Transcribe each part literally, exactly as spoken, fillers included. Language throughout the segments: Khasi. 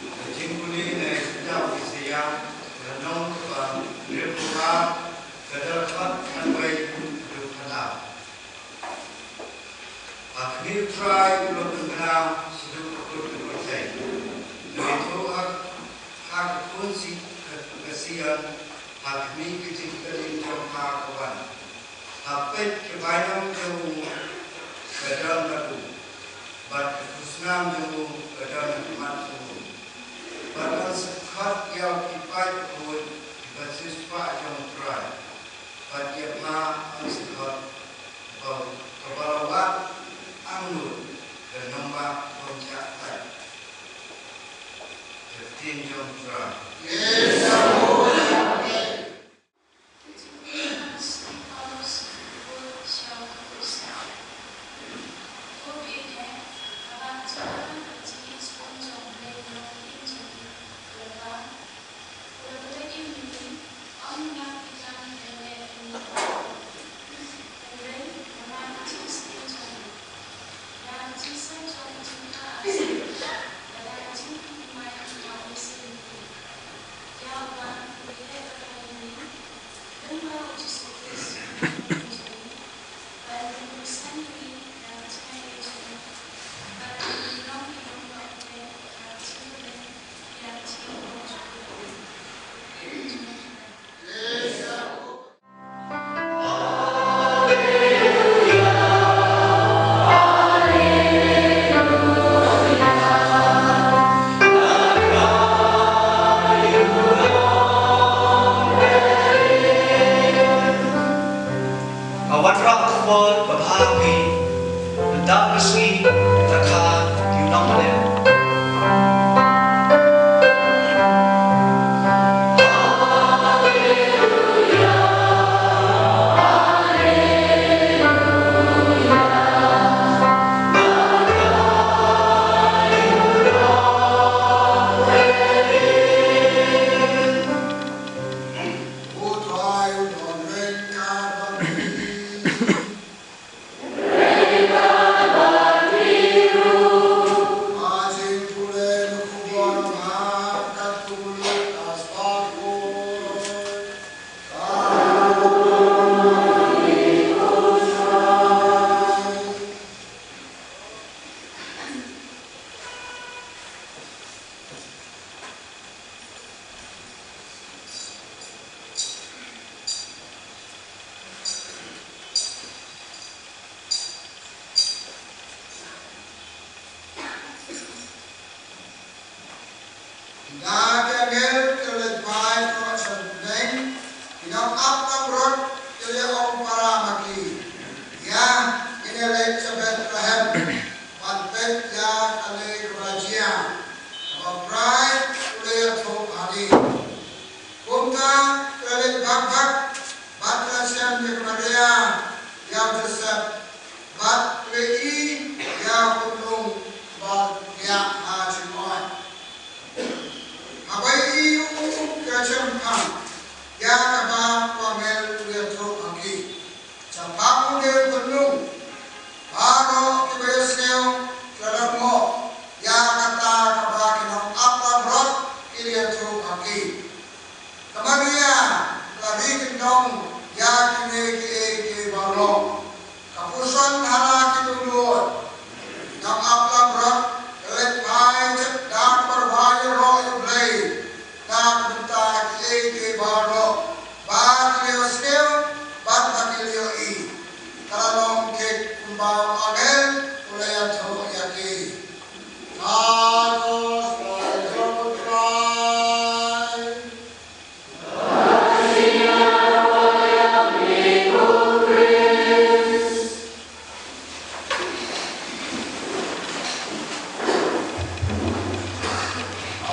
Ka jingpule na ka kitab Isaiah, lynnong kaba hynriewphew ar, ka dkhot khatwei haduh khatar. Ha khmih U Trai u la pynbna shaduh ka kut ka kyrteng. U la ïathuh ha, ha ka khun Sion, ka, ka Sion, ha khmih ka jingkylli jong pha ka wan. Ha peit ka bainong jong u ka don bad u, bad ka khusnam jong u ka don ha khmat jong u. Bad yn sa khot ïa u ki paid bakhuid, ki basiewspah jong U Trai. Bad ïa pha yn sa khot, kaba, kaba la wad angnud, ka nongbah bym shah thait. Ka ktien jong U Trai. Ka wanrah ka por babha phi, mynta ka sngi, ka kha, ki u nongmane. Da ki angel ki la leit phai hapoh jong ka bneng, ki nongap langbrot ki la ïa ong para ma ki, ïa, ngin ïa leit sha Bethlehem ban peit ïa kane kaba la jia, kaba U Trai u la ïathuh ha ngi. Kumta ki la leit bak bak bad ki la shem ïa ka Maria, ïa u Joseph, bad ki la ïohi ïa u khunlung ba la thiah ha jingmut. Haba ïohi u, ki la shemphang ïa kaba u angel u la ïathuh ha ki. Shaphang une u khunlung, baroh kiba ïohsngew ki la lyngngoh ïa kata kaba ki nongap langbrot ki la ïathuh ha ki. Ka Maria ka la ri kyndong ïa kine kiei kiei baroh. Ka pyrshang ha la ki dohnud. Nongap langbrot ki la leit phai da kaba rwai ïaroh ïa U Blei na ka bynta kiei kiei baroh ba ki la ïohsngew bad ba ki la ïohi. Ka la long thik kumba u angel u la ïathuh ïa ki. Ka Gospel jong U Trai.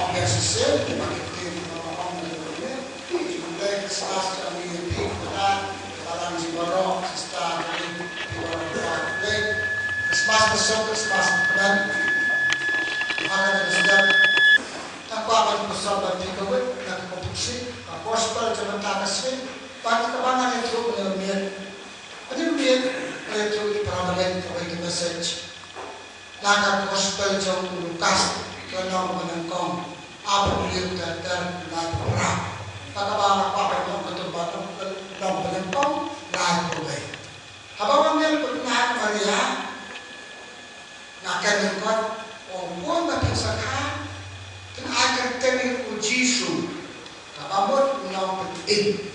Ong ïa shisien, ba ki ktien kiba nga ong mynta, ki jingpynlong Khristmas jong ngi ïa phi, kata ka balang jong baroh, Khrista jong ngi, phi baroh kiba ïeit. Khristmas basuk, Khristmas bakmen. Ha kane ka step, Bad kaba ngan ïathuh mynne miet, mynne miet ngan ïathuh ïa ki para bangeit kawei ka message na ka gospel jong u Lukas, ka lynnong ba nyngkong, arphew hynriew, dkhot kaba lai phew phra. Bad kaba nga kwah ban ong katkum ba lynnong ba nyngkong, lai phew wei. Haba wan ïa ka khynnah Maria, nga kren lyngkot, ong, bun ba phin sa kha, phin ai kyrteng ïa u Jisu, kaba mut u nongpynim.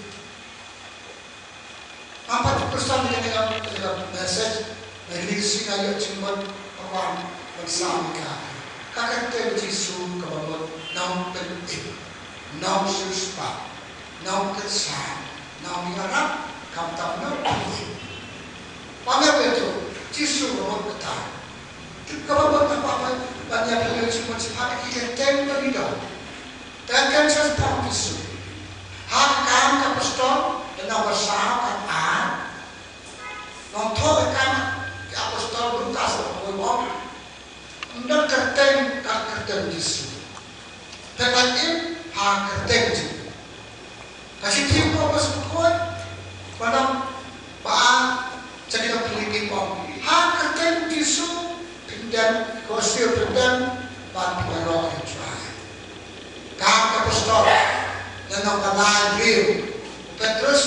Ngam pat pyrshang ïa kane ka, kane ka message, na kine ki sngi nga ïoh jingmut ba kwan ban sam ïa ka. Ka kyrteng Jisu kaba mut nongpynim, nongsiewspah, nongkyrshan, nongïarap, khamtam nongpynim. Ba me pynthut Jisu kaba mut kata. Tip kaba mut, nga kwah ban, ban ïa pynlong jingmut shaphang ïa ki kyrteng ba ngi don. Te kan sha sdang Jisu. Ha ka Kam ki Apostol, lynnong ba saw, dkhot ar. Nongthoh ka Kam ki Apostol Lukas u ong, ym don kyrteng kat kyrteng Jisu. Te ka im ha kyrteng Jisu. Ka shithi u Paulus u kren, lynnong ba ar, sha ki nong Philippi u ong, ha kyrteng Jisu phin dem, ko sir phin dem, bad phin ïaroh ïa U Trai. Kam ki Apostol, lynnong ba lai, hynriew, u Petrus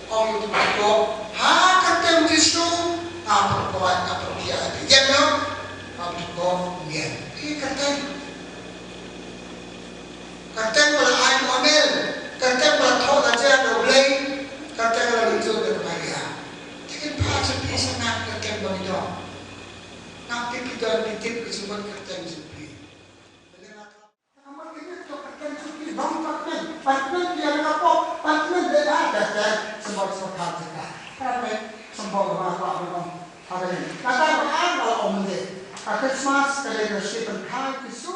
u ong ïa u khynnah, ha kyrteng Jisu nga pynkoit, nga pynkhiah ïa phi. Ïeng noh, nga pynkoit, ïeng. Phi kyrteng. Kyrteng ba la ai mohngiah, kyrteng ba la thoh la jia da U Blei, kyrteng ba la mynjur da ka Maria. Te kin phah sha phi sha nga kyrteng ba ngi don. Nga tip phi don, phi tip ka jingmut kyrteng jong phi. Lada nga ka, ka mut kine ki kyrteng jong phi, long ban kmen, ban kmen ïa ka pop, ban kmen ïa ka kyrteng, symboh symboh ka jaka. Ka mut symboh ba nga kwah ban ong. Haba ïa kata ba nga kwah ban ong mynta, ka Christmas ka dei ka shi pynkhie Jisu.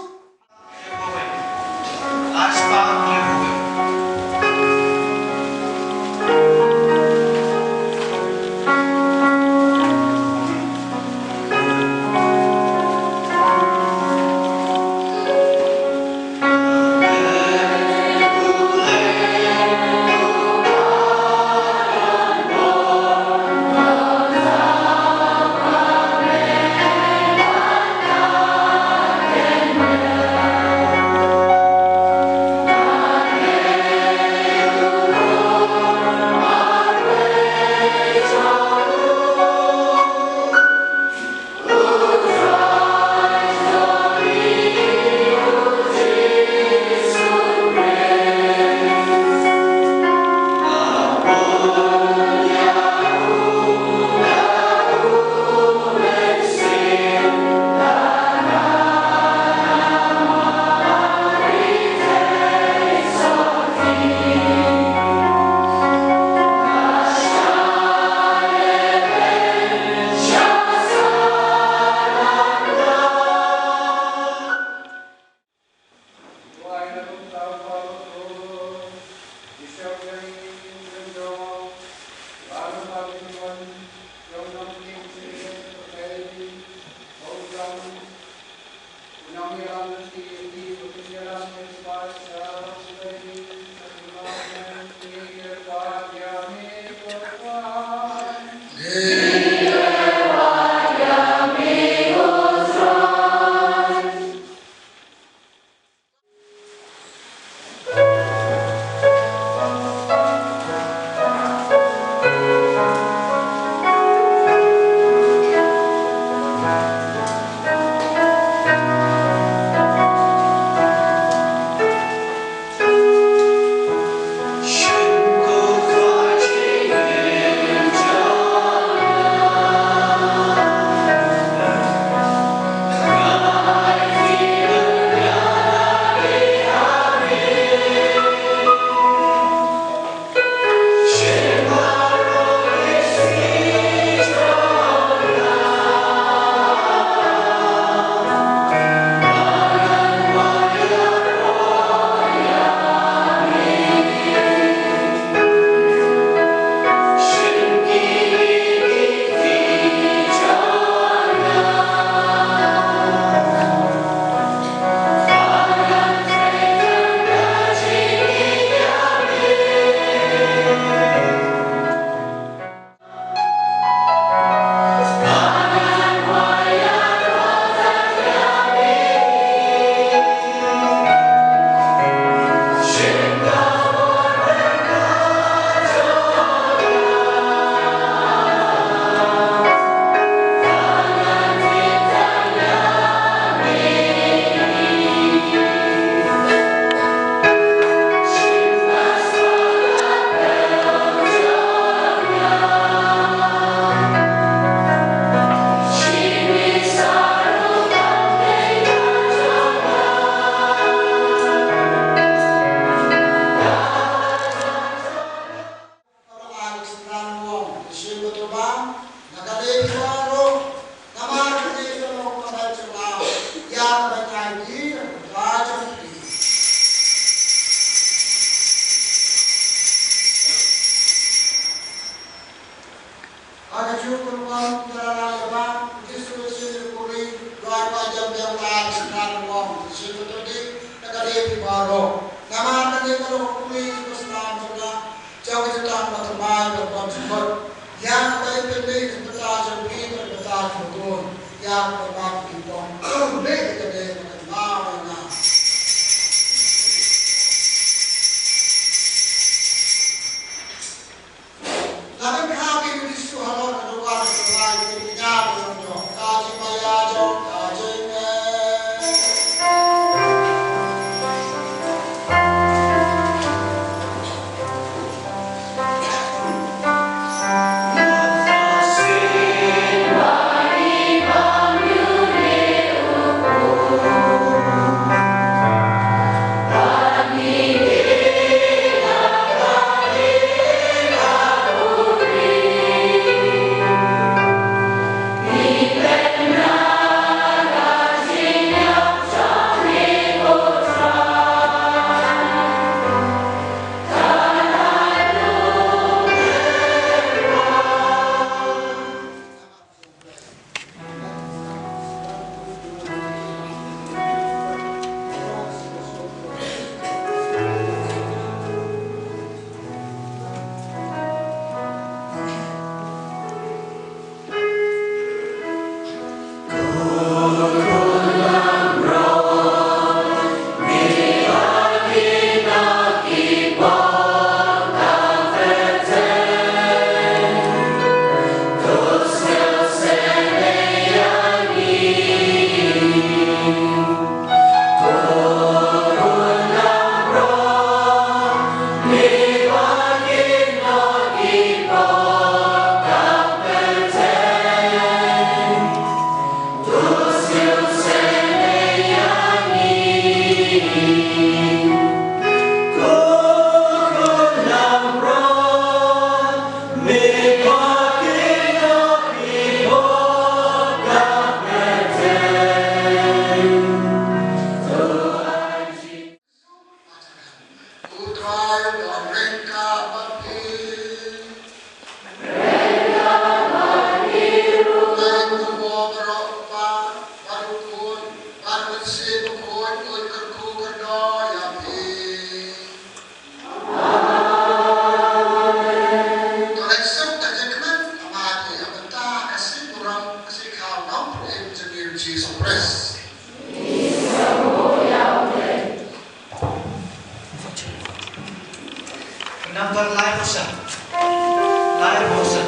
Baroh. Namar kane ka long ka kmie ka snam jong nga, jong ka jutang ba thymmai bad bymjukut. Ïa kaba ïapynmih ka bynta jong phi bad ka bynta jong u. Ïa kaba phi pom. To leh ïa kane ka kynmaw ïa nga. U Trai u don ryngkat bad phi. Ryngkat bad phi ruh. Bad u Kpa, bad u Khun, bad u Mynsiem Bakhuid, un kyrkhu kyrdoh ïa phi. Amen. To leit suk da jingkmen, ha khmat ïa ka bynta ka sngi burom, ka sngi khaw Nongpynim jong ngi u Jisu Khrist. Nang tuan lai Musa. Lai Musa.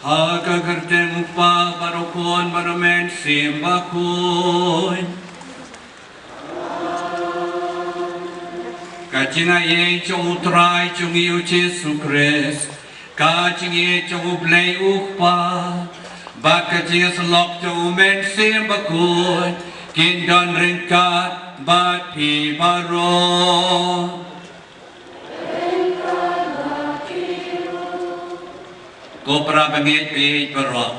Ha ka kyrteng u Kpa bad u Khun bad u Mynsiem Bakhuid. Ka jingaiei jong u Trai jong ngi u Jisu Khrist, ka jingïeit jong u Blei u Kpa, bad ka jingïasyllok jong u Mynsiem Bakhuid, kin don ryngkat bad phi baroh. Ko para bangeit baieit baroh,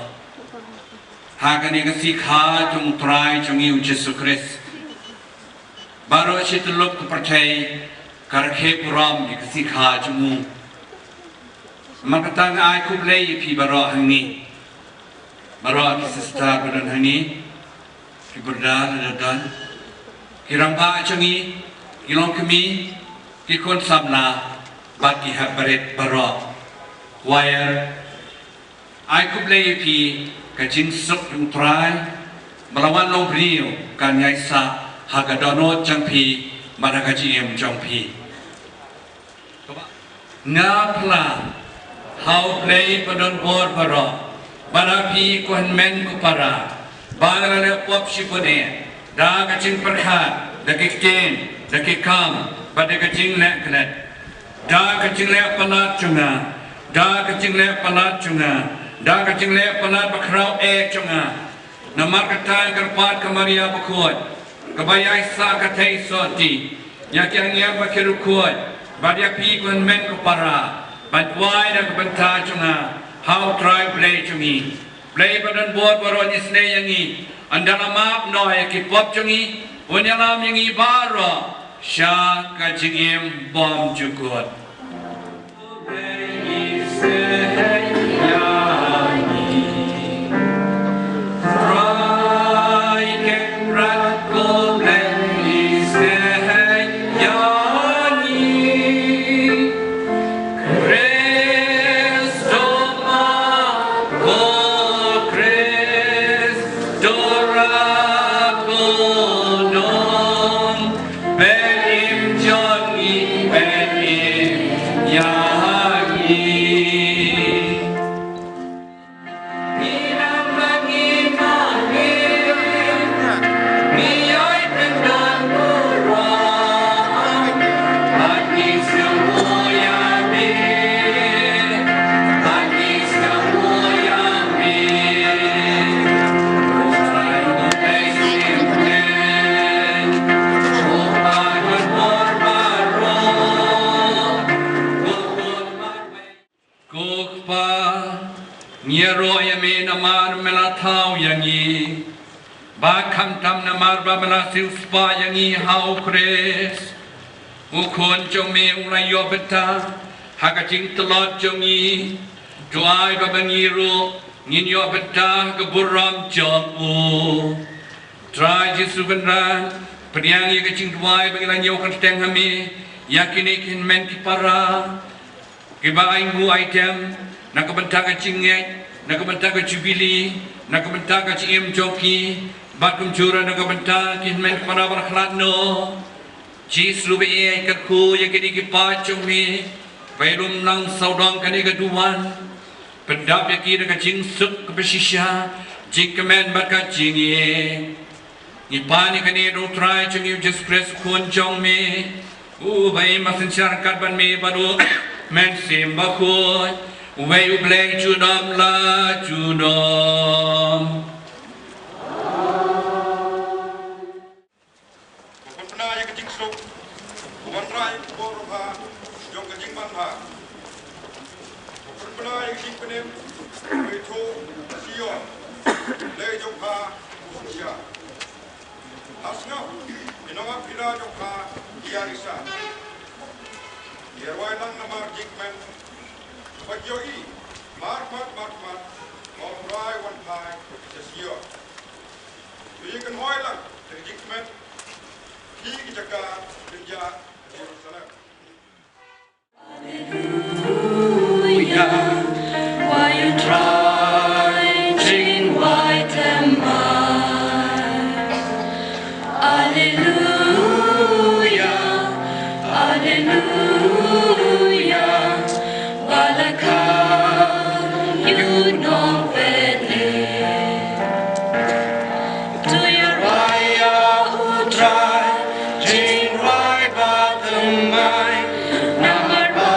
ha kane ka sngi kha jong u Trai jong ngi u Jisu Khrist, baroh shi tyllup ka pyrthei ka rakhe burom ïa ka sngi kha jong u. Namar kata nga ai khublei ïa phi baroh hangne, baroh ki sister ba don hangne, ki brother, ki don, ki rangbah jong ngi, ki longkmie, ki khun samla, bad ki hep barit baroh. Choir, ai khublei ïa phi, ka jingsuk jong u Trai ba la wan long briew kan ïaisah ha ka dohnud jong phi bad ha ka jingim jong phi. Nga phla ha U Blei badonbor baroh, bad ha phi ko hynmen ko para, ba nga la leh pop shibun eh, da ka jingpyrkhat, da ki ktien, da ki kam, bad da ka jingleh klet. Da ka jingleh palat jong nga, da ka jingleh palat jong nga, da ka jingleh palat bakhraw eh jong nga. Namar kata nga kyrpad ka Maria bakhuid, kaba ïaisah ka theisotti ïa ki angnud bad ki riewkhuid, bad ïa phi ko hynmen ko para, ban duwai na ka bynta jong nga ha U Trai Blei jong ngi. Blei badonbor baroh un isynei ïa ngi, un da la map noh ïa ki pop jong ngi, un ïalam ïa ngi baroh sha ka jingim bymjukut. Ko Kpa, ngi ïaroh ïa me namar me la thaw ïa ngi, bad khamtam namar ba me la siewspah ïa ngi ha U Khrist, U Khun jong me u la ïoh bynta ha ka jingtlot jong ngi. To ai ba ngi ruh ngin ïoh bynta ha ka burom jong u. Trai Jisu Kynrad, pdiang ïa ka jingduwai ba ngi la ñiew kyrteng ha me ïa kine ki hynmen ki para, kiba ainguh aidem na ka bynta ka jingngeit, na ka bynta ka jubili, na ka bynta ka jingim jong ki, bad kumjuh ruh na ka bynta ki hynmen ki para ba la khlad noh. Jisu ba ïeit, kyrkhu ïa kine ki paid jong me ba ïalum lang sawdong kane ka duwan. Pyndap ïa ki da ka jingsuk kaba shisha, jingkmen bad ka jingïeit. Ngi pan ïa kane da U Trai jong ngi U Jisu Khrist U Khun jong me, uba im ha synshar ryngkat bad me bad U Mynsiem Bakhuid, uwei U Blei junom la junom. Ko pynbna ïa ka jingsuk, ko wanrah ïa ka bor bha jong ka jingmanbha. Ko pynbna ïa ka jingpynim, ko ithuh ka Sion, lei jong pha u synshar. La sngap, ki nongap pyrshah jong pha ki ïa risa. Ki ïa rwai lang namar jingkmen. Bad ïohi, markhmat markhmat, ba U Trai u wan phai sha Sion. Ïa kynhoi lang da ka jingkmen, ki ki jaka kynjah Jerusalem. Alleluia, wa U Trai jingwai thymmai. Alleluia, alleluia, ba la khang ïa u nongpynim. To ïa rwai ïa U Trai jingrwai ba thymmai, namar ba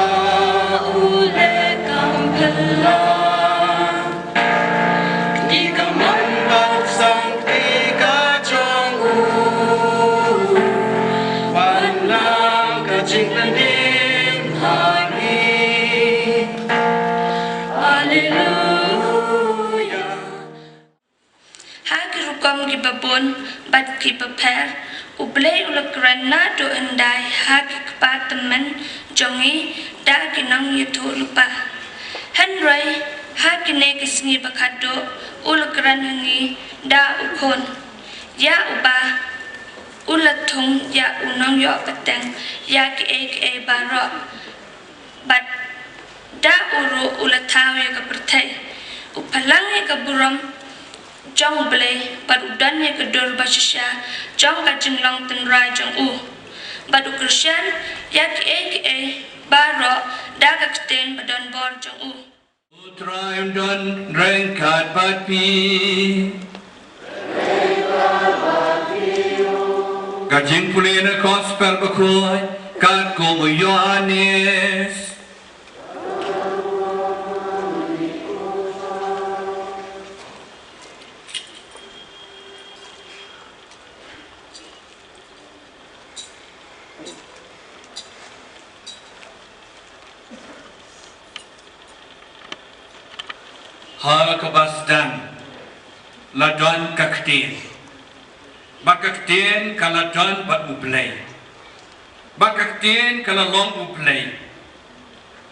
u leh kam phylla. Kti kamon bad sangti ka jong u, wan lang ka jingpynim ha ngi. Alleluia. babun bad ki bapher. U Blei u la kren naduh hyndai ha ki kpa tymmen jong ngi da ki nongïathuhlypa. Hynrei ha kine ki sngi ba khatduh u la kren ha ngi da u Khun, ïa uba u la thung ïa u nongïoh pateng ïa kiei kiei baroh. Bad da u ruh u la thaw ïa ka pyrthei. U pynlang ïa ka burom jong U Blei, bad u don ïa ka dur ba shisha jong ka jinglong tynrai jong u. Bad u kyrshan ïa kiei kiei baroh da ka ktien ba don bor jong u. U Trai un don ryngkat bad phi. Ka jingpule na Gospel bakhuid katkum u Ïohannes. Ha kaba sdang la don ka ktien, bad ka ktien ka la don bad U Blei, bad ka ktien ka la long U Blei.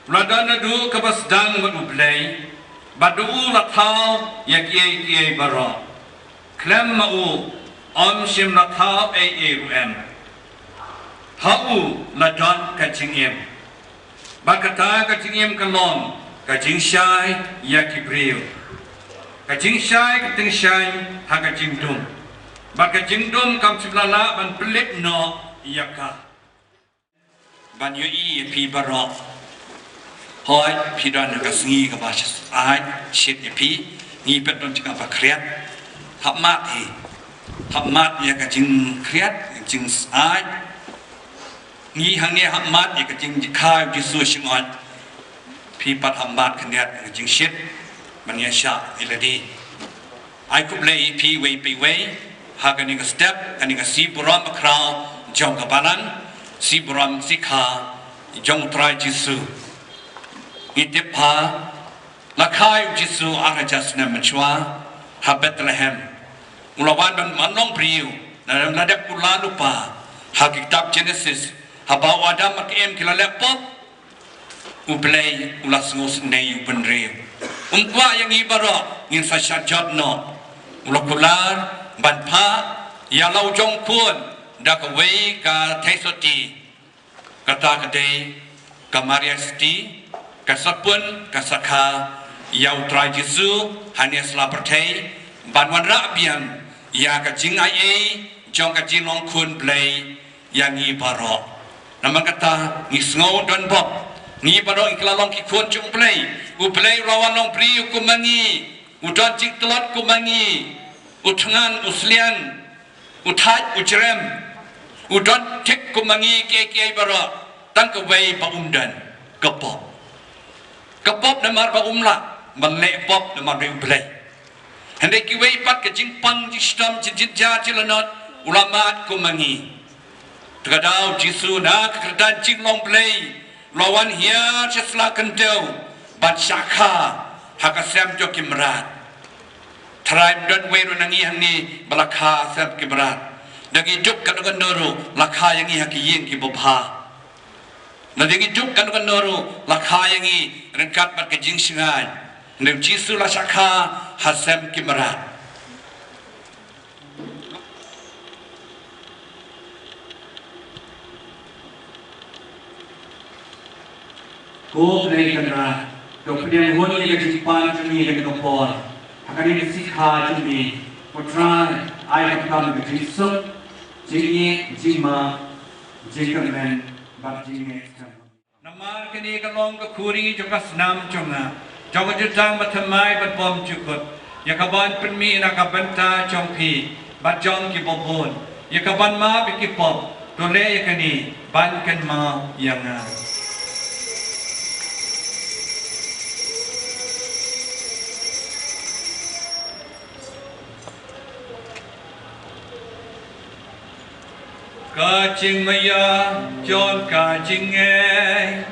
U la don naduh kaba sdang bad U Blei, bad da u la thaw ïa kiei kiei baroh. Khlem ma u ym shym la thaw ei ei ruh em. Ha u la don ka jingim, bad kata ka jingim ka long ka jingshai ïa ki briew. Ka jingshai ka tyngshaiñ ha ka jingdum, bad ka jingdum kam shym la lah ban pynlip noh ïa ka. Ban ïohi ïa phi baroh. Hooid, phi don ha ka sngi kaba shait shit ïa phi. Ngi pat don jingkaba khriat. Hap mad hi. Hap mad ïa ka jingkhriat, ka jingshait. Ngi hangne hap mad ïa ka jingkha Jisu shngain. Phi pat hap mad khyndiat ïa ka jingshit ban ïa shah ïa lade. Ai khublei ïa phi iwei pa iwei ha kane ka step, kane ka sngi burom bakhraw jong ka balang, sngi burom sngi kha jong U Trai Jisu. Ngi tip ba la kha ïa U Jisu ar hajar snem mynshuwa ha Bethlehem. U la wan ban long briew, la dep kular lypa ha ka kitab Genesis, haba u Adam bad ka Im ki la leh pop. U Blei u la sngewsynei u bynriew. Um kwah ïa ngi baroh ngin sa shah jot noh. U la kular ban phah ïa la u jong u khun da kawei ka theisotti. Kata ka dei ka Maria Theisotti, ka sa pun, ka sa kha ïa U Trai Jisu hangne ha sla pyrthei, ban wanrah biang ïa ka jingai ei jong ka jinglong khun Blei ïa ngi baroh. Namar kata ngi sngew don bok, ngi baroh ngi kylla long ki khun jong U Blei. U Blei u la wan long briew kum ma ngi, u don jingtlot kum ma ngi, u thngan, u sliang, u thait, u jrem, u don thik kum ma ngi kiei kiei baroh, tang kawei ba um don, ka pop. Ka pop namar ba um lah ban leh pop namar ba U Blei. Hynrei kiwei pat ka jingpang, jingshitom, jingjynjar, jinglanot, u la mad kum ma ngi. Te ka daw Jisu na ka kyrdan jinglong Blei u la wan hiar sha sla khyndew ban shah kha ha ka sem jong ki mrad. Tharai ym don wei ruh na ngi hangne ba la kha ha sem ki mrad. Da ngi juk kano kano ruh la kha ïa ngi ha ki ïing ki babha. Lada ngi juk kano kano ruh la kha ïa ngi ryngkat bad ka jingshngaiñ. Hynrei U Jisu la shah kha ha sem ki mrad. Ko Blei Kynrad, to pdiang hun ïa ka jingpan jong ngi ha kane ka por, ha kane ka sngi kha jong ngi. Ko Trai, ai khamtam ka jingsuk, jingïeit, jingmap, jingkyrmen bad jingngeit skhem. Namar kane ka long ka khuri jong ka snam jong nga, jong ka jutang bathymmai bad bymjukut, ïa kaban pynmih na ka bynta jong phi bad jong kiba bun, ïa kaban map ïa ki pop. To leh ïa kane ban kynmaw ïa nga. Ka jingmaïa jong ka jingngeit.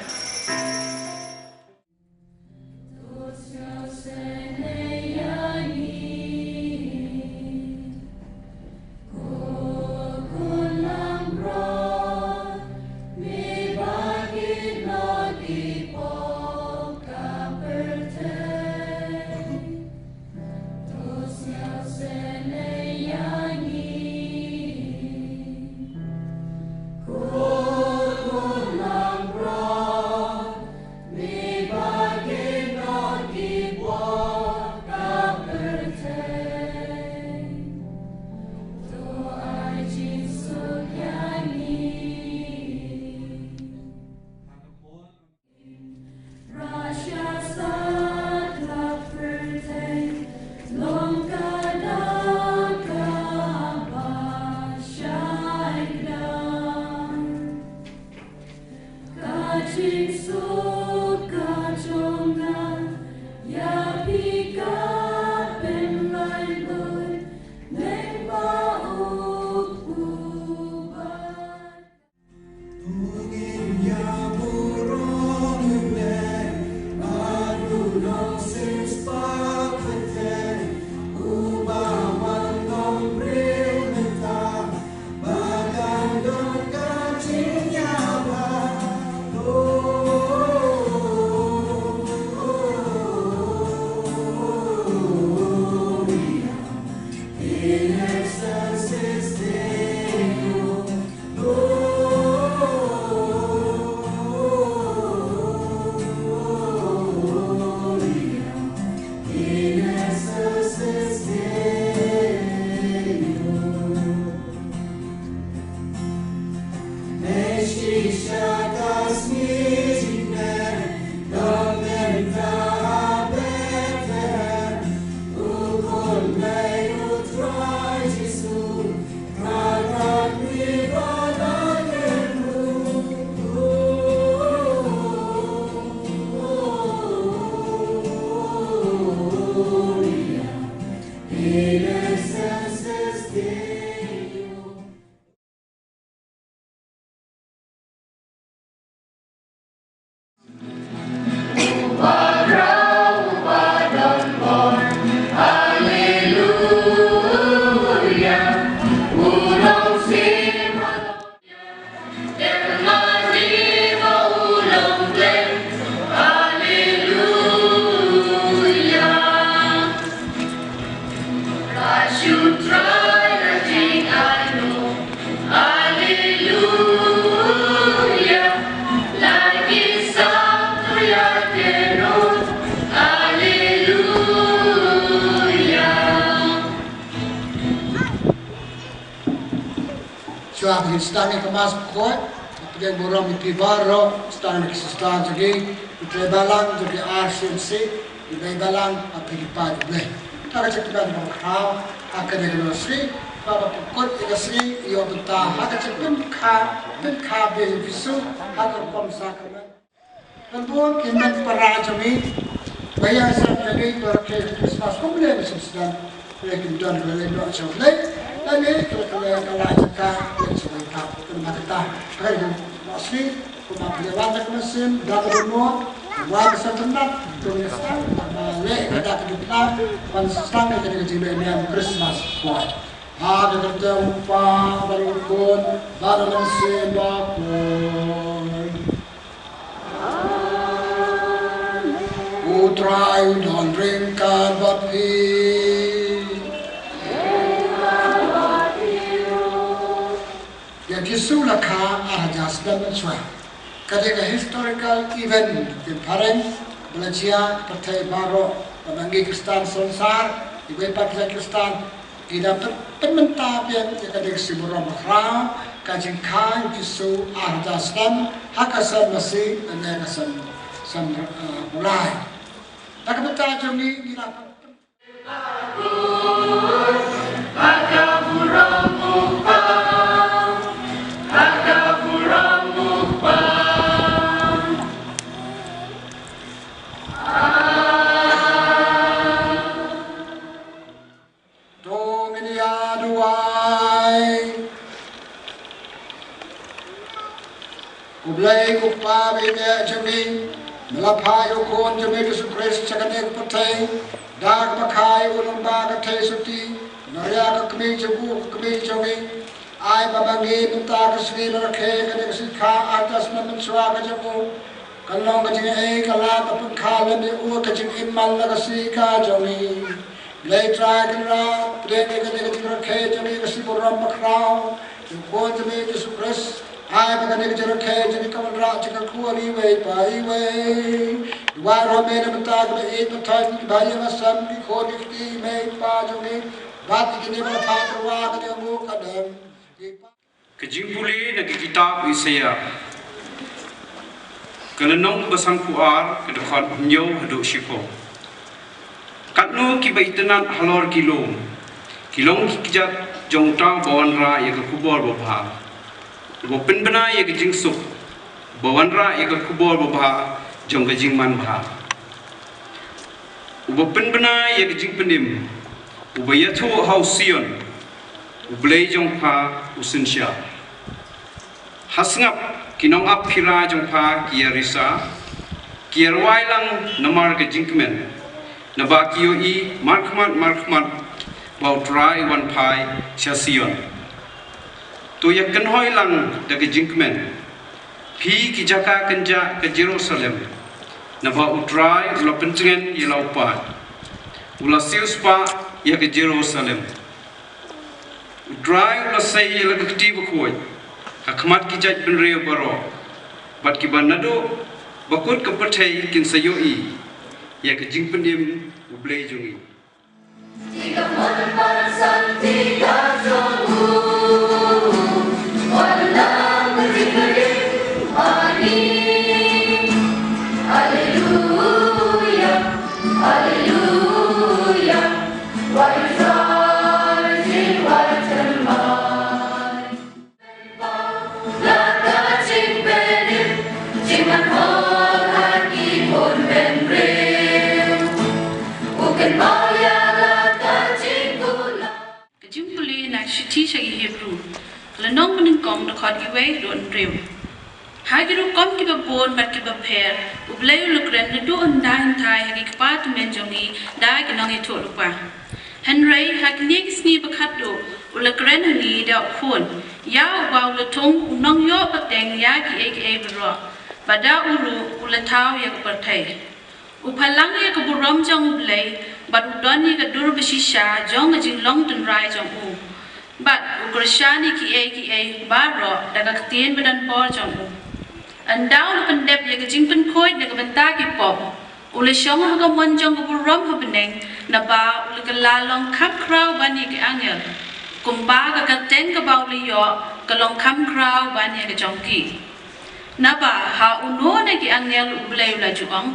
Shuwa ba ngin sdang ïa ka Mass Bakhuid, pdiang burom ïa phi baroh, sdang ïa ki sister jong ngi, ki trei balang jong ki R C M C, ki bei balang, ha phi ki paid U Blei. Ta ka jingkmen kaba khraw ha kane ka sngi, ba ba pynkut ïa ka sngi ïoh bynta ha ka jingpynkha, pynkha biang ïa u Jisu ha ka rukom sakramen. Bun ki mei para jong ngi ba ïa sngap ïa ngi ba rakhe Christmas kumne, ngi sngewsih ba kin don ka lei noh jong U Blei. Lane ka la, ka la, ka la jaka lei jong ngi, ka kumta ka ta. Ka ïa ka sngi kumba phi wan da ka mynsiem da ka dohnud, wan da ka sngewtynnat, to ngin sdang ba leh ka da ka jingpynkha ban sdang ïa ka jingleh niam Christmas. Poi ha ka kyrteng U Kpa bad U Khun bad U Mynsiem Bakhuid. U Trai un don ryngkat bad phi. Ïa u Jisu la kha ar hajar snem mynshuwa. Ka dei ka historical event, ki phareng ba la jia ha ka pyrthei baroh, ba ma ngi Khristan synsar, iwei pat ki Khristan, ki da pyn-, pynmynta biang ïa ka dei ka sngi burom bakhraw ka jingkha u Jisu ar hajar snem ha ka Saint Mass lane ka Saint, Saint, uh, Blai. Da ka bynta jong ngi, ngi la pyn- To ngin ïa duwai. Ko Blei ko Kpa ba ïeit jong ngi, me la phah ïa u Khun jong me Jisu Khrist sha kane ka pyrthei da kaba kha ïa u lyngba ka theisotti, na ka kmie jong u, ka kmie jong ngi. Ai ba ma ngi mynta ka sngi la rakhe kane ka sngi kha ar hajar snem mynshuwa ka jong u. Kan long ka jingïeit ka la ka pynkha lem ïa u ka jingim man la ka sngi ka jong ngi. Blei Trai Kynrad, pdiang ïa kane ka jingrakhe jong ngi ka sngi burom bakhraw ïa u Khun jong me Jisu Khrist. Ai ba kane ka jingrakhe jong ngi kan wanrah jingkyrkhu ïa iwei pa iwei. Duwai ruh me na bynta kiba ïeit ba thaiñ, kiba ïeng ha sem, ki khun ki kti, mei pa jong ngi, bad ïa kine ba la phah tyrwa ka jong u ka dem. Ka jingpule na ka kitab Isaiah, ka lynnong ba sanphew ar, ka dkhot hynñiew haduh shiphew. Katno kiba itynnad halor ki lum, ki long ki kjat jong uta uba wanrah ïa ka khubor babha, uba pynbna ïa ka jingsuk, uba wanrah ïa ka khubor babha jong ka jingmanbha. Uba pynbna ïa ka jingpynim, uba ïathuh ha u Sion, U Blei jong pha u synshar. Ha sngap ki nongap phira jong pha ki ïarisa, ki ïarwai lang namar ka jingkmen, naba ki ïohi markhmat markhmat ba U Trai u wan phai sha Sion. To ïakynhoi lang da ka jingkmen, phi ki jaka kynjah ka Jerusalem, naba U Trai u la pyntngen ïa la u paid, u la siewspah ïa ka Jerusalem. U Trai u la sei ïa la ka kti bakhuid ha khmat ki jaitbynriew baroh, bad kiba naduh ba kut ka pyrthei kin sa ïohi ïa ka jingpynim U Blei jong ngi. Ka jingpule na ka shithi sha ki Hebru, ka lynnong banyngkong, dkhot iwei haduh hynriew. Ha ki rukom kiba bun bad kiba pher, U Blei u la kren naduh hyndai hyndai ha ki kpa tymmen jong ngi da ki nongïathuhlypa. Hynrei ha kine ki sngi ba khatduh, u la kren ha ngi da u Khun, ïa uba u la thung u nongïoh pateng ïa kiei kiei baroh, bad da u ruh u la thaw ïa ka pyrthei. U phalang ïa ka burom jong U Blei, bad u don ïa ka dur bashisha jong ka jinglong tynrai jong u. Bad u kyrshan ïa kiei kiei baroh da ka ktien ba don por jong u. Ynda u la pyndep ïa ka jingpynkhuid na ka bynta ki pop, U la shong ha ka mon jong ka burom ha bneng, naba u la kylla long kham khraw ban ïa ki angel, kumba ka kyrteng kaba u la ïoh ka long kham khraw ban ïa ka jong ki. Naba ha uno na ki angel U Blei u la ju ong,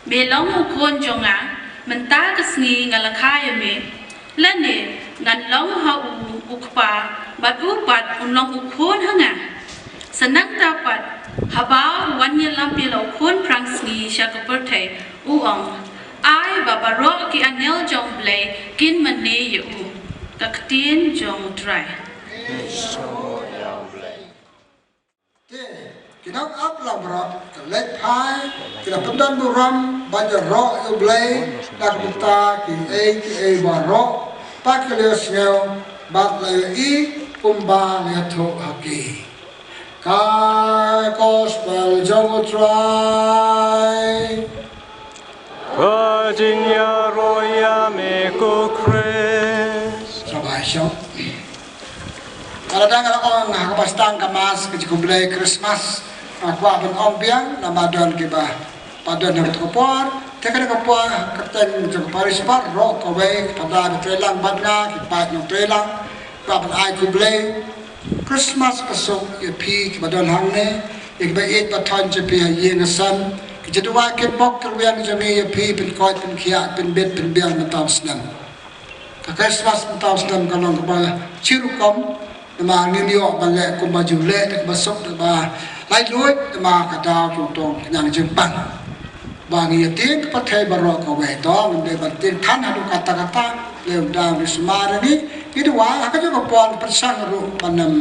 Me long u khun jong nga, mynta ka sngi nga la kha ïa me, lane ngan long ha u u kpa, bad u pat un long u khun ha nga. Sa nangta pat, haba u wan ïalam ïa la u khun phrang sngi sha ka pyrthei, u ong, Ai ba baroh ki angel jong U Blei kin mane ïa u. Ka ktien jong U Trai. Te ki nongap lang baroh ki la leit phai, ki la pyndon burom ban ïaroh ïa U Blei na ka bynta kiei kiei baroh, bad ki la ïohsngew bad la ïohi kumba la ïathuh ha ki. Ka gospel jong U Trai. Ka jingïaroh ïa me ko Khrist. Sngewbha ïa shong. Ka la dang la ong ha kaba sdang ka Mass ka jingkhublei Christmas. Nga kwah ban ong biang namar don kiba, ba don ha kata ka por. Te kata ka por ka kyrteng jong ka parish baroh kawei, ki Phadar ba trei lang bad nga, ki paid nongtrei lang, kwah ban ai khublei Christmas ka suk ïa phi kiba don hangne, ïa kiba ïeit ba thoh jong phi ha ïing ha sem, ki jingduwai ki bok ki rwiang jong ngi ïa phi, pynkoit pynkhiah pynbit pynbiang mynta u snem. Ka Christmas mynta u snem ka long kaba chirukom, namar ngim ïoh ban leh kumba ju leh da kaba suk da kaba laitluid, namar ka daw jong tong ka ñiang jingpang. Ba ngi ïa tieng ka pyrthei baroh kawei, to ngim dei ban tieng than haduh katta katta, leh u dang ri sumar ngi, ngi duwai ha ka jong ka por pyrshang ruh ban ym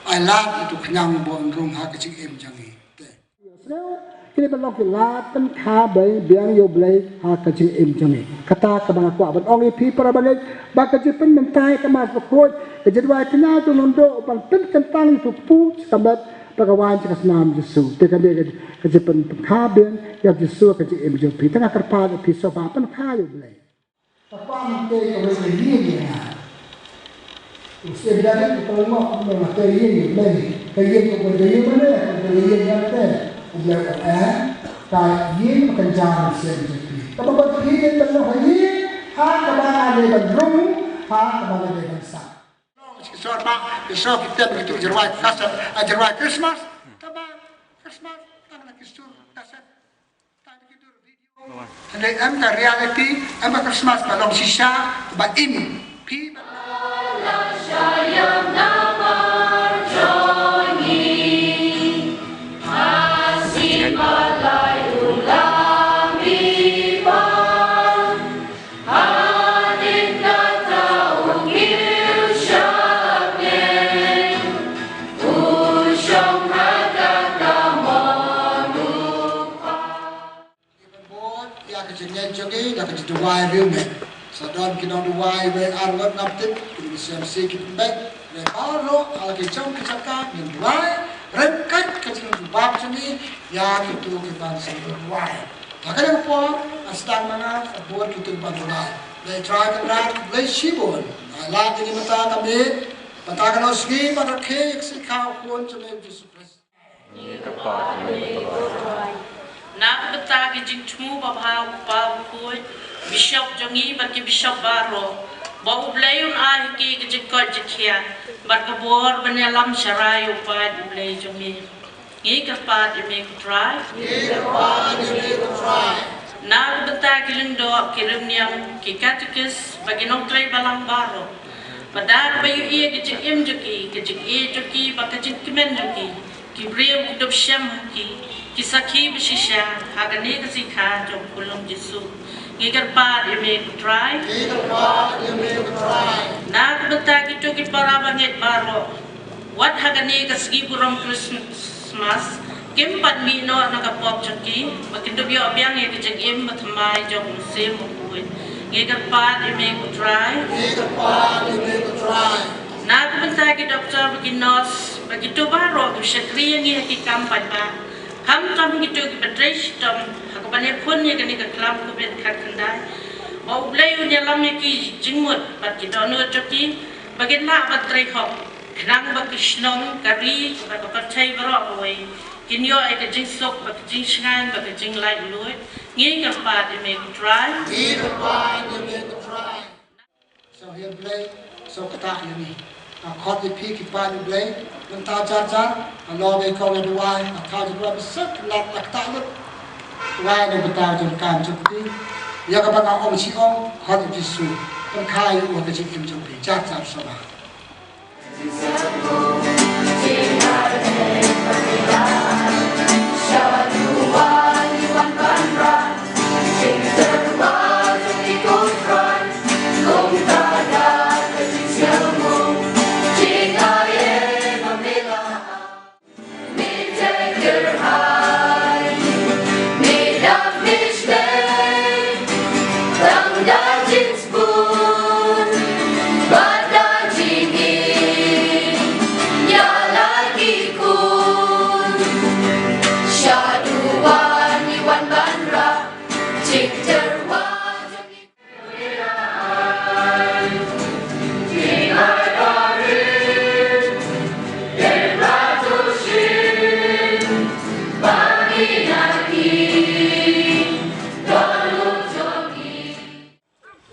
ai lad ïa tu ka ñiang ba un rung ha ka jingim jong ngi. Te kine ba long ki lad pynkha biang ïa U Blei ha ka jingim jong ngi. Kata kaba nga kwah ban ong ïa phi para bangeit, ba ka jingpynmynta ïa ka Mass Bakhuid, ka jingduwai kñia jong u nongduh ban pynkyntang ïa tu kpu ka met bad ka waiñ jong ka snam Jisu. Te kane ka jingpynpynkha biang ïa Jisu ha ka jingim jong phi. Te nga kyrpad ïa phi sngewbha pynkha ïa U Blei. Ka kwah ban tei kawei ka ïing ïa nga. U Syiem David u ong, kumno nga tei ïing ïa U Blei? Ka ïing kawei ka ïing mane, ka ïing ïa nga te. U Blei u ong, eh, ka ïing ba kynja mynsiem jong phi. Kaba bad phi dei ban long ha ïing ha kaba nga dei ban rung, ha kaba nga dei ban sah. Ki sor ba, ki sor ki tem ki tu ki jingrwai kaset, ah, jingrwai Christmas. Kaba Christmas tang na ki sur kaset. Hynrei em ka reality, em ka Christmas ba long shisha, ba im. Phi ba Ngi ban bud ïa ka jingngeit jong ngi da ka jingduwai riewngeit. Sa don ki nongduwai wei ar ngut ngam tip, ki mynsiem shi ki pynbeit. Wei baroh ha la ki jong ki jaka ngin duwai ryngkat ka jingjubab jong ngi ïa kito ki ban sa duwai. Ha kane ka por nga sdang ma nga ka bud kito ki ban duwai. Lei Trai Kynrad, khublei shibun. Ai lad ïa ngi mynta ka miet, mynta ka nongsngi, ban rakhe ïa ka sngi khaw khun jong me Jisu Khrist. Na ka bynta ki jingthmu babha u Kpa u Khuid, Bishop jong ngi bad ki Bishop baroh, ba U Blei un ai ha ki ka jingkoit jingkhiah bad ka bor ban ïalam sharai ïa u paid U Blei jong ngi. Ngi kyrpad ïa me ko Trai. Ngi kyrpad ïa me ko Trai. Na ka bynta ki lyngdoh, ki rymmiang, ki katekis bad ki nongtrei balang baroh, ba da kaba ïohi ïa ka jingim jong ki, ka jingïeit jong ki bad ka jingkmen jong ki, ki briew ki dup shem ha ki, ki sakhi ba shisha ha kane ka sngi kha jong u Khunlung Jisu. Ngi kyrpad ïa me ko Trai. Ngi kyrpad ïa me ko Trai. Na ka bynta kito ki para bangeit baroh, wat ha kane ka sngi burom Christmas kim pat mih noh na ka pop jong ki, ba kin dup ïoh biang ïa ka jingim bathymmai jong u Mynsiem Bakhuid. Ngi kyrpad ïa me ko Trai. Ngi kyrpad ïa me ko Trai. Na ka bynta ki doktor bad ki nurse bad kito baroh ki shakri ïa ngi ha ki kam paidbah, khamtam kito kiba trei shitom ha kaba ïakhun ïa kane ka khlam Covid khatkhyndai, ba U Blei un ïalam ïa ki jingmut bad ki dohnud jong ki, ba kin lah ban trei hok khnang ba ki shnong, ka ri bad ka pyrthei baroh kawei Kin ïoh ïa ka jingsuk bad ka jingshngaiñ bad ka jinglaitluid. Ngi kyrpad ïa me ko Trai. Ngi kyrpad ïa me ko Trai. Sngewbha Blei, sngewbha ïa ngi. Nga khot ïa phi ki paid Blei, mynta jar jar, nga lor ïa ka duwai, nga thaw ïa ka duwai ba suk lat, nga ktah lut. Duwai na ka bynta jong ka kam jong phi. Ïa kaba nga ong shi ong, khot ïa u Jisu. Pynkha ïa u ha ka jingim jong phi, jar jar sngewbha.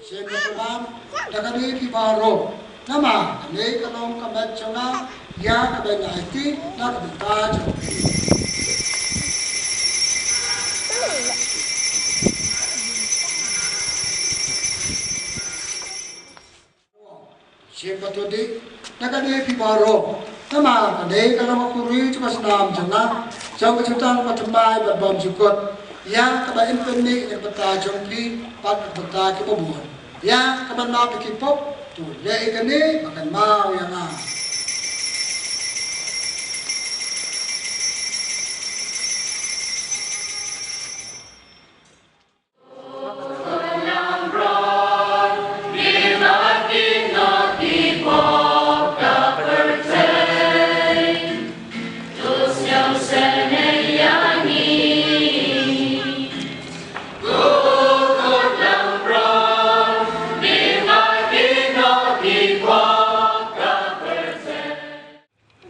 Shem ïa ka bam da kane phi baroh. Namar kane ka long ka met jong nga, ïa kaba nga aiti na ka bynta jong phi. Shem bad to dik na kane phi baroh. Namar kane ka long ka khuri jong ka snam jong nga, jong ka jutang ba thymmai bad bymjukut. Ïa kaba in pynmih na ka bynta jong phi bad na ka bynta kiba bun. Ïa kaba nang phi ki pop, to leh ïa kane ba kan maw ïa nga.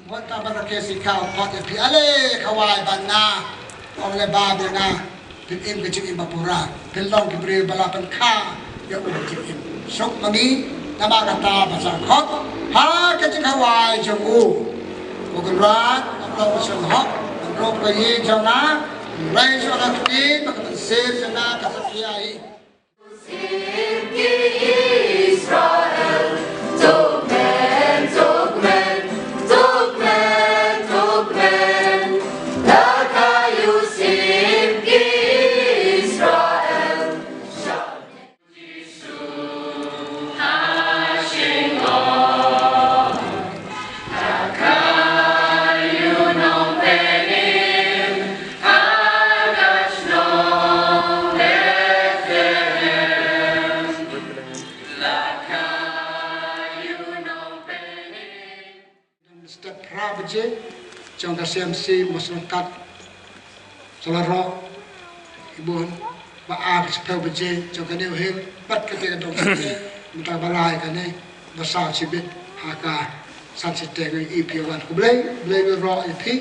Wat ta ban rakhe si ka u khot ïa phi ale khawai ban na. Ong le ba bia na. Phin im ka jingim ba pura. Phin long ki briew ba la pynkha ïa u jingim. Suk ma ngi namar kata ba sa khot ha ka jingkhawai jong u. Ko Kynrad, ap long ka shnong hok, ruh ka ïing jong nga, rai shuwa la kti ba ka mynsiem jong nga ka sa khia hi. Step phra baje jong ka C M C Mawshynrut. Sa la rok i bun ba ar shiphew baje jong ka New Hill bad kata ka dong mynta ba lai kane ba saw shibit ha ka san shiteng. I phi wan khublei, Blei u rok ïa phi.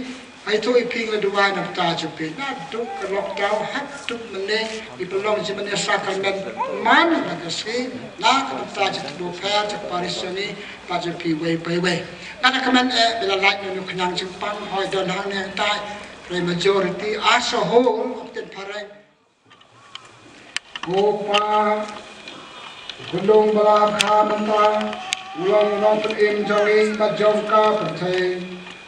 Ai to i phi nga duwai na bynta jong phi. Naduh ka lockdown haduh mynne i pynlong jingmane sakramen man la ka sngi na ka bynta jong ka parish jong ngi. Pat jong phi wei pa wei. Nga da kmen eh ba la lait na u khñiang jingpang hoi don hangne hangtai. Hynrei majority as a whole of Ktien Phareng. Ko Pa, u khunlung ba la kha mynta, u long u nongpynim jong ngi bad jong ka pyrthei.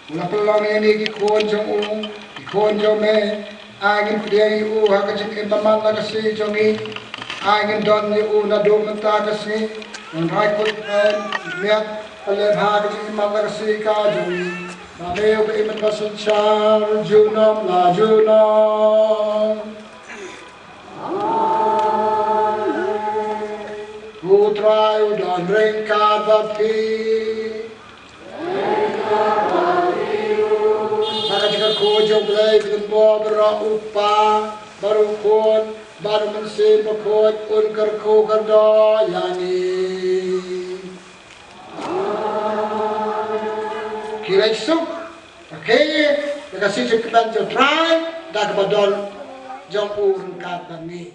U la pynlong ïa ngi ki khun jong u, ki khun jong me. Ai ngin pdiang ïa u ha ka jingim ba man la ka sngi jong ngi. Ai ngin don ïa u naduh mynta ka sngi. Ngan rai kut pen miat pynlong ha ka jingim ba man la ka sngi ka jong ngi. Ba me u ba im bad ba synshar junom la junom. U Trai u don ryngkat bad phi. Ba ka jingkyrkhu jong U Blei ba don bor baroh, u Kpa, bad u Khun, bad u Mynsiem Bakhuid, un kyrkhu kyrdoh ïa ngi. Ki leit suk. Okay. Ka shisha ka ban jong U Trai da kaba don jong u ryngkat bad ngi.